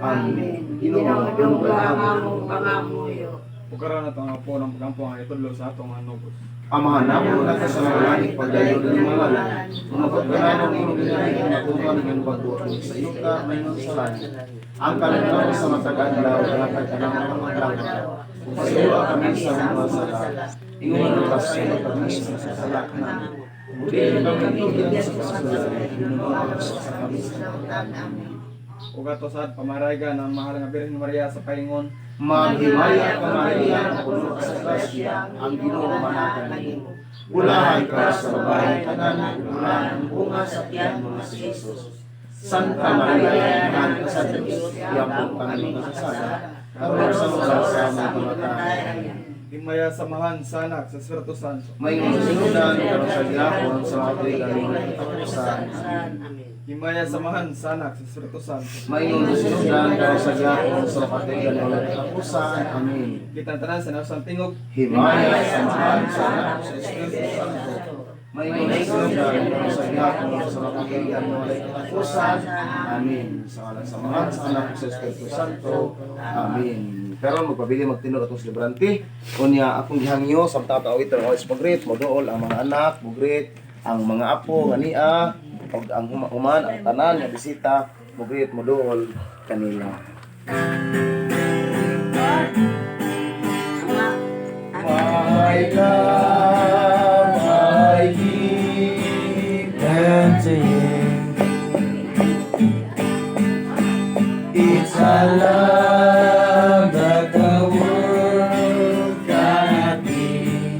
B: Amen. Ginoo,
F: Ginoo, ang among pangamuyo.
A: Pukaran na itong apo ng pagampo ang itudlo sa atong hanubos.
B: Amahan namo nga sa mga langit, pagdayon ng imong ngalan. Umabot ka ng imong ginahimo, matuman ang imong pagbuot sa yuta maingon sa langit. Ang kalinaw sa matag adlaw ihatag kanamo karong adlaw. Ug pasayloa kami sa among mga sala. Ingon nga pasaylo kami sa mga sala kanamo. Ug dili kami tugyan sa pagsulay, Ginoo, sa kami sa
A: Ug ato sad pamaraygan ang mahal nga Birhen Maria sa paingon.
B: Maghimaya ka, Maria, puno ka sa grasya, ang Ginoo manaka nimo. Bulahan ka sa babae tanan, bulahan ang bunga sa tiyan mo nga si Jesus. Santa Maria, Inahan ka sa Diyos, iampo kami makasala, karon sa oras sa among kamatayon.
A: Himaya sa Amahan, sa Anak, sa Espiritu Santo.
B: May sinudan karon sa gihapon sa mga tuig katapusan.
J: Amen.
A: Himaya sa Amahan, sa Anak, sa Espiritu Santo.
B: May sinudan karon sa gihapon sa mga tuig katapusan. Amen.
A: Kita tanan sa nausang tingog.
B: Himaya sa Amahan, sa Anak, sa Espiritu Santo. May sinudan karon sa gihapon sa mga tuig katapusan. Amen. Sa ngalan sa Amahan, sa Anak, sa Espiritu Santo. Amen. Pero magpabili magtinog atong selebrante. Unya akong gihangyo samtang atong awitan ang awit pag-greet, moduol ang mga anak, mo-greet ang mga apo nga nia ug ang human ang tanan nga bisita mo-greet, moduol kanila. My love, I give
D: unto you. It's a love that the world cannot give.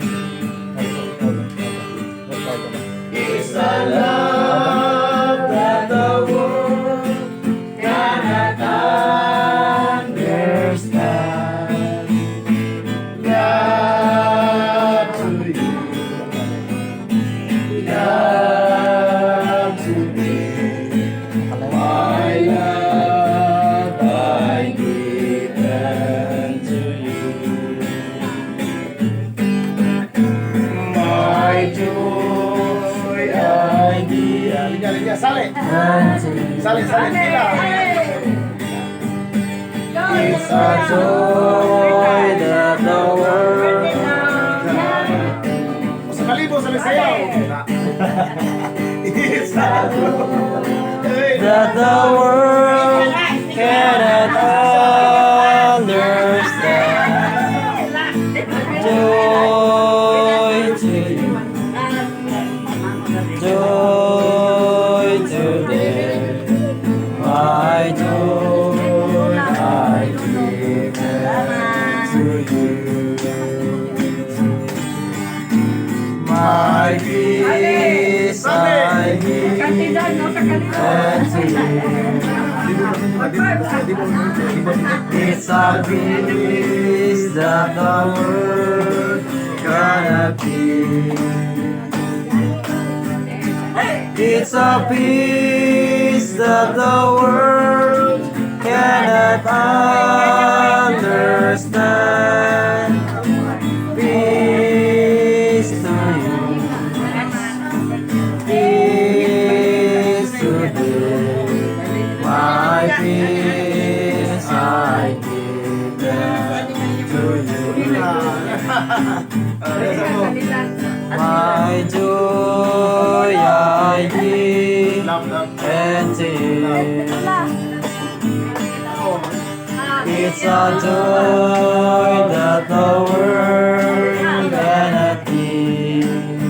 D: It's a love that the world cannot understand. Love to you. Love to me. My love I give unto you. My joy I give
B: Linya, linya, sali!
D: unto you.
B: Sali, sali, pila!
D: It's a joy that the world
B: Sa kalibo, sali sayaw! It's a joy
D: that the world cannot understand. Joy to you, joy to them, my joy I give to you. My peace I give unto you. It's a peace that the world cannot give. It's a peace Peace that the world cannot understand. Peace to you. Peace to them. My peace I give them to you. My joy I give and to you. It's a joy that the world cannot give.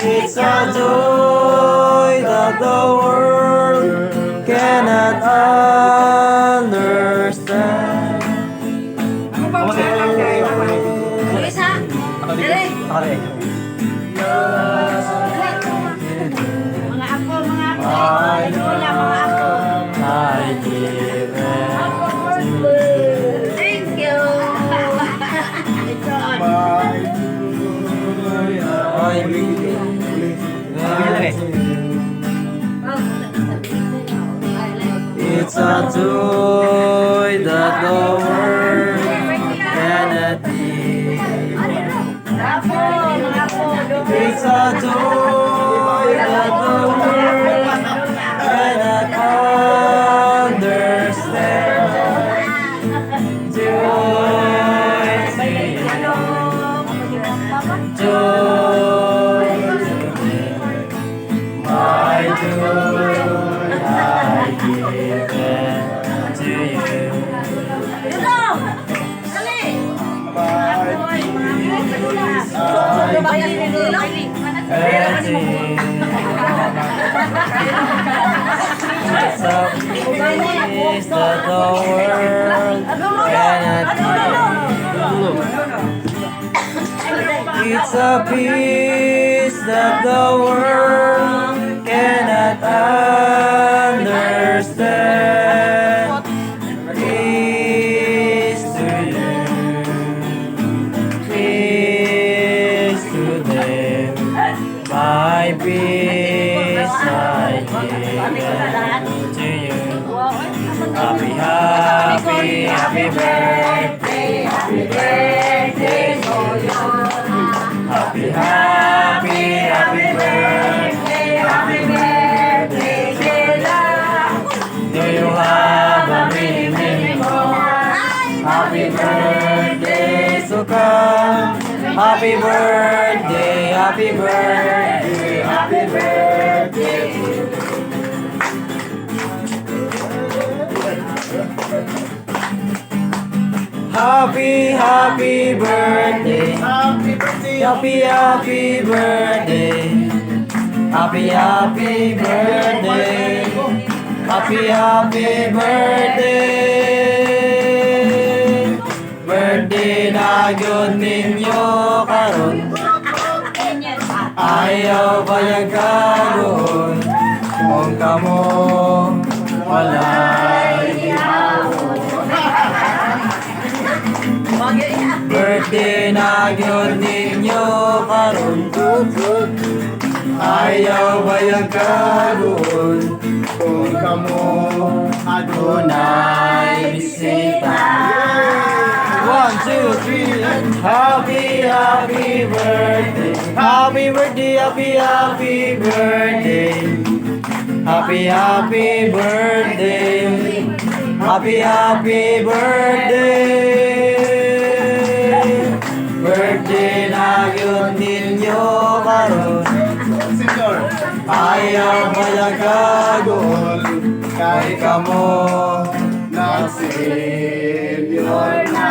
D: It's a joy that the world cannot understand.
F: Luisa, dali. Mga apo, mga apo.
D: My
F: Lola, mga apo.
D: I give it to you.
F: Thank you. Ito.
D: I give it to you. It's a joy that the world cannot give.
F: Apo, mga apo.
D: It's a joy that the world cannot understand. Joy to you. Joy to me. My joy I give it to you.
F: Dudong! Dali! Mga apo, mga apo.
D: And to you. It's a peace that the world cannot give. It's a peace that the world cannot understand. Peace to you. Peace to them. My peace I give to you. Happy, happy, happy birthday. Happy birthday to you. Happy, happy, happy birthday. Happy birthday, Sheila. Do you have a many, many more? Happy birthday to come. Happy birthday, happy birthday, happy birthday to you. Happy, happy birthday.
B: Happy birthday!
D: Happy, happy birthday. Happy, happy birthday. Happy, happy birthday. Birthday na gyud ninyo karon. Ayaw bayag karon kung kamo walay gihapon. Birthday na gyud ninyo karon. Ayaw bayag karon
B: Kung kamo
D: adunay bisita. One, two, three, and happy, happy birthday. Happy birthday, happy, happy birthday. Happy, happy birthday. Happy, happy birthday. Birthday na gyud ninyo karon.
B: Senior.
D: Ayaw bayag karon kay kamo
B: Nag-senior
D: na.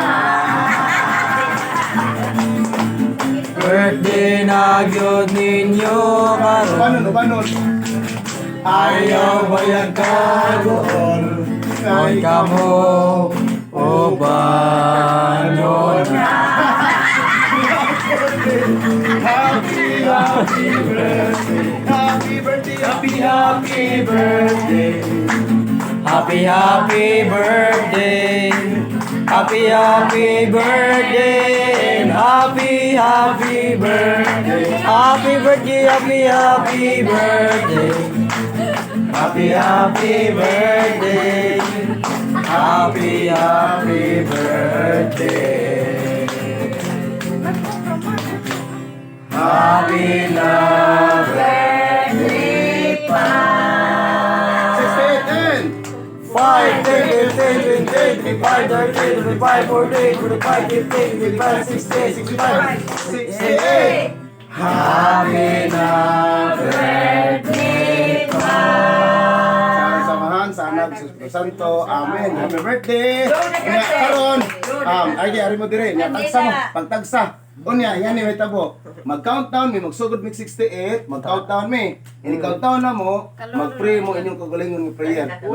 D: Birthday na gyud ninyo karon.
B: Ubanon, ubanon.
D: Ayaw bayag karon kay kamo ubanon na.
B: Happy, happy birthday. Happy birthday,
D: Happy, happy birthday. Happy, happy birthday. Happy, happy birthday. And happy, happy birthday. Happy birthday, happy, happy birthday. Happy, happy birthday. Happy, happy birthday. Happy na birthday pa.
B: 68 and
D: 5, 10, 15, 20, 25, 30, 35, 40, 45, 50, 55, 60, 65,
B: 68.
D: Happy na birthday pa.
B: Sa samahan sa Anak sa Espiritu Santo. Amen. Happy birthday. Unya karon, ay ari mo dire, nya tagsa mo, pagtagsa. Unya, yan ni may tabo. Mag-countdown mi, magsugod mig 68, mag-countdown mi. Ini countdown na mo, mag-pray mo inyong kagalingon nga prayer. No?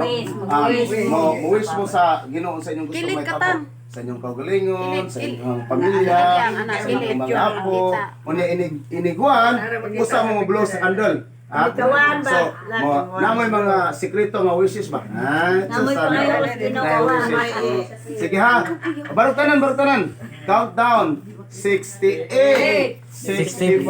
B: Mo mo wish mo sa Ginoo sa inyong gusto
I: Kilig
B: may
I: ka,
B: tabo.
I: Tam.
B: Sa inyong kagalingon,
I: Kilig,
B: sa
I: kilig.
B: inyong pamilya,
I: Anak,
B: sa inyong
I: kilig.
B: mga apo. Unya inig iniguan, usa mo mo blow sa candle. Ha? So, mo, namoy mga sikreto nga wishes ba? Ha?
F: Namoy
B: Sa-
F: pangayos, Ginoo,
B: na wishes. Sige ha. Barok tanan, barok tanan. Countdown. 68,
D: 65,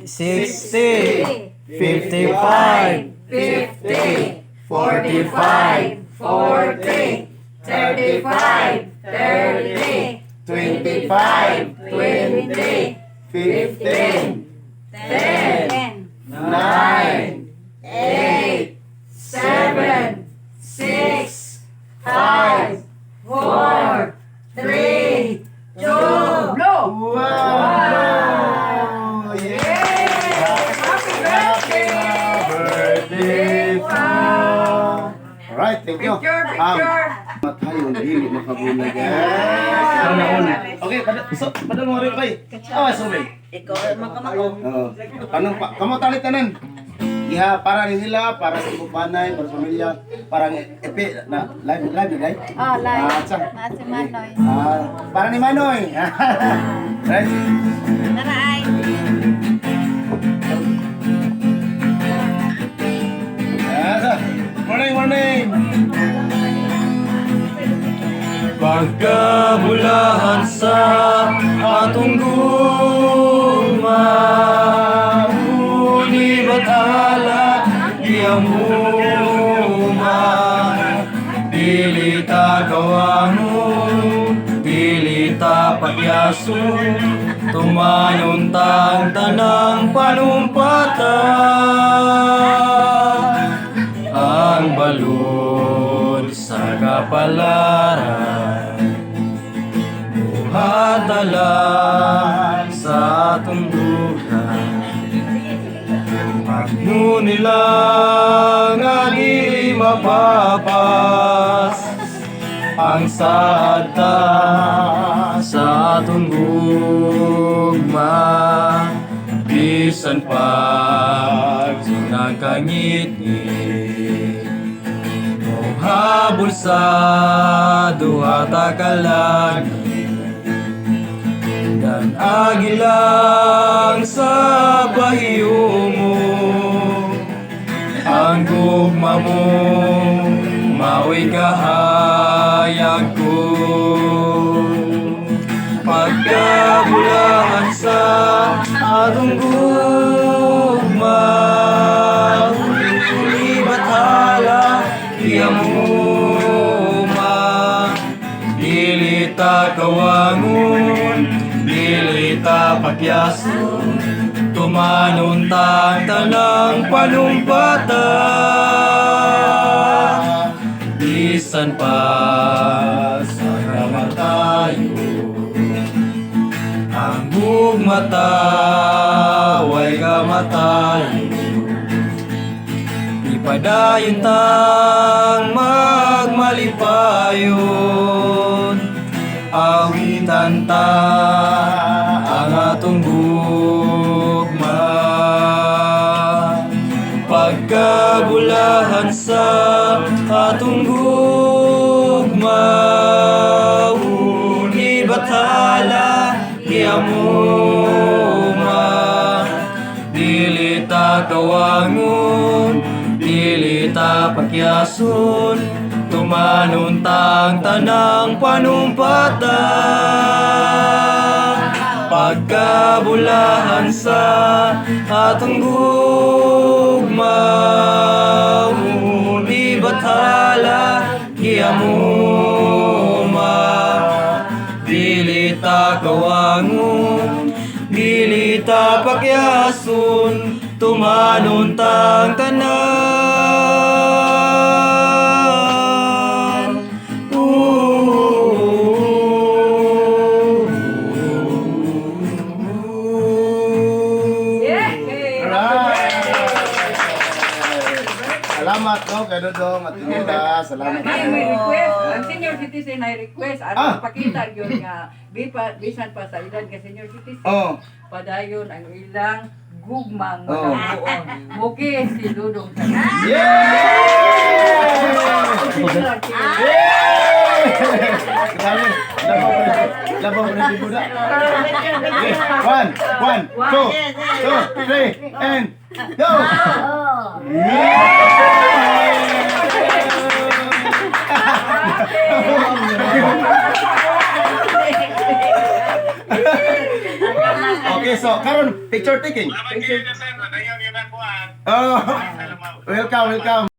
D: 60, 55,
B: 50,
D: 45,
B: 40,
H: 35, 30,
B: 25, 20, 15,
H: 10,
B: 9,
H: 8, 7, 6, 5, 4, 3, 2,
G: Blow!
B: Wow! Yeah!
G: Happy birthday!
B: Birthday pa! Alright, thank you.
G: Picture, picture!
B: Matay yung dili makabulag. Okay, so, padal mo rin kay. Ah, sorry.
J: Ikaw ay makamako.
B: Oo. Anong pa? Kamo talit tanan. Iha para ni nila, para sa ibubanay, para sa pamilya, para ni epe na live live na day.
F: Oh, live.
B: Ah, tsa.
F: Na si Manoy.
B: Ah, para ni Manoy. Right?
F: Tara ay.
B: Ah, morning, morning.
D: Pagkabulahan sa atong gugma, Uni bathala giyamuma. Dili ta kawangon, dili ta pagyason, tumayon tang tanang panumpatan. Ang balod sa kapalaran, buhatala sa atong duha. Magno nila nga di mapapas ang sada sa atong gugma, bisan pag nakangitngit, habol sa duha ta ka langit. Dan agilang sa bahiyo mo, ang gugma mo mao'y kahayag ko. Pagkabulahan sa atong gugma, Bathala giyamuma. Dili ta kawangon, dili ta pagyason, tumanon tang tanang panumpatan. Bisan pa sa kamatayo, ang gugmata way kamatayo. Ipadayon tang magmalipayon, awitan ta ang atong gugma. Pagkabulahan sa atong gugma, uni bathala giyamuma. Dili ta kawangon, dili ta pagyason, tumanon tang tanang panumpatan. Pagkabulahan sa atong gugma, Bathala Giamuma. Dili ta kawangon, dili ta pakyason, tumanon tang tanan. Ooh.
B: Alright. Salamat no kay Dodong at Tinita. Salamat.
G: May request, ang senior citizen ay request at pakita yun nga bisan pa sa ilan ka senior citizen. Padayon ang ilang gugmang makabuon. Muki si Dudong sa
B: Yeah! Yeah! Grabe. Labaw pa rin na. Okay. One, one, two, two, three, and go! Yeah! Okay, so karon picture taking. Oh, welcome, welcome.